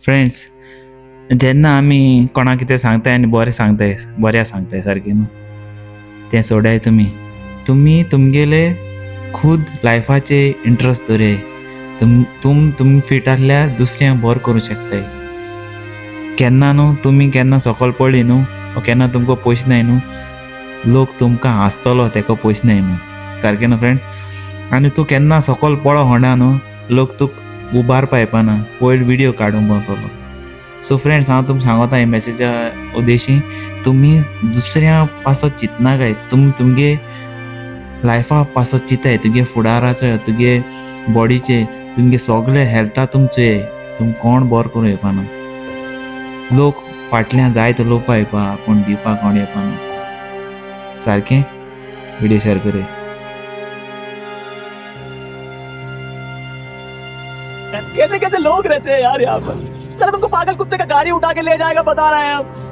Friends, जेन्ना आमी कोणाक कितें सांगताय आनी बरें सांगताय, बऱ्या सांगताय सारकें न्हू, तें सोडाय तुमी. तुमी तुमगेले खुद लायफाचे इंट्रस्ट दवराय. तुम तुम तुमी फिट आसल्यार दुसऱ्यांक बरो करूं शकताय. केन्ना न्हू तुमी केन्ना सकयल पडली न्हू वो केन्ना तुमकां पयशे नाय न्हू, लोक तुमकां हांसतलो तेका पयशे नाय म्हूण, सारकें न्हू फ्रेंड्स. आनी तूं केन्ना सकयल पडो होणा न्हू, लोक तुका उबारपा येवपाना, पयलीं विडियो काडूंक भोंवतलो. सो फ्रेंड्स, हांव तुमकां सांगता हे मॅसेजा उद्देशी, तुमी दुसऱ्या पासत चिंतनाकाय, तुमी तुमगे लायफा पासत चिंताय, तुगे फुडाराचो, तुगे बॉडीचे, तुमगे सगळे हेल्था तुमचे, तुम कोण बरो करूं येवपाना. लोक फाटल्यान जायते उलोवपा येवपा, कोण दिवपाक कोण येवपाना. सारकें विडियो शेअर करया. कैसे कैसे लोग रहते हैं यार यहाँ पर। सर तुमको पागल कुत्ते का गाड़ी उठा के ले जाएगा, बता रहे हैं हम।